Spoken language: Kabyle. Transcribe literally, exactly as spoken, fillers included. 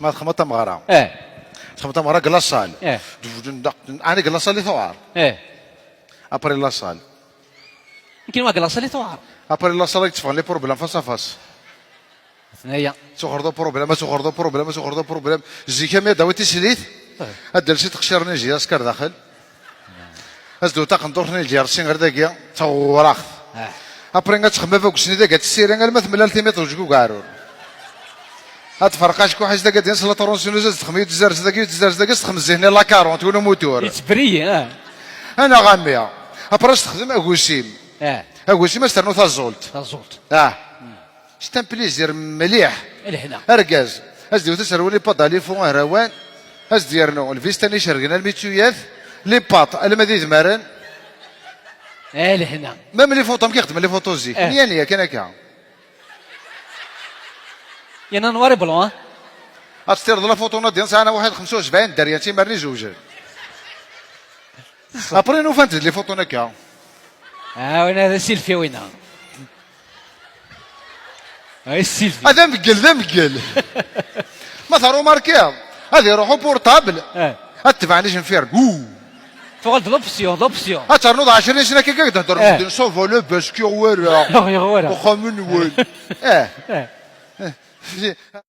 Ma txedmeḍ tameɣra. Eh. Txedmeḍ tameɣra deg laṣal. Eh. Ɛni deg laṣal i tuɣar? Eh. Après laṣal. Nekkin wa deg laṣal i tuɣar. Après laṣal i yetteffɣen les problèmes face à face. Atnaya. Tuɣreḍ problème, tuɣreḍ problème, tuɣreḍ problème. Zik, ami ad d-tawiḍ tislit, ad d-telsiḍ teqcirin n J S K ar daxel. Ad s-d-tawiḍ taqendurt n L G R C ar dagi, d tawraɣt. Ah. Après ad txemmem abaggus-nni dagi, ad tessirin alma temlal timiṭ deg ugarur. Ad tferq acku ḥiz dagi ad d-yens la tronçonneuse, ad txemmem yiwet tzerz dagi, yiwet tzerz dagi, ad s-txemmem zihni la quarante, win umutur. Yettebri, ah. Anaɣ a mmi. Après ad s-texdem agusim. Ah. Agusim ad s-ternu taẓult. Taẓult. Ah. C'est un plaisir mliḥ. Lehna. Argaz, ad s-d-iwet aserwal ipaḍ alifun ahrawan, ad s-d-yernu lvista-nni icergen almi d tuyat, les pattes alma d idmaren. Eh, lehna. Même les photos, amek i xedmen les photos zik. Eh. Niya, niya, kan akka. Yerna noir et blanc, hein? Ad testireḍ la photo-nni ad d-yens ɛna waḥed xemsa u sebɛin dderya, d timerni zewjen. Après, nufant-d les photos-nni akka. Ah, winna d asilfi, winna. Ay, asilfi. Ah, d ameggel, d ameggel. Ma tarumarkiḍ, ad iruḥ uportable, eh, ad tebɛen icenfiren. Uu. Tuɣal d l'option, l'option. Ad ternuḍ ɛecrin sna akka, akka, d-hedder, eh, medden, ça va, la basket, wara. Ur yeɣ wara. Uxxam-nwen. Eh. Eh. Eh.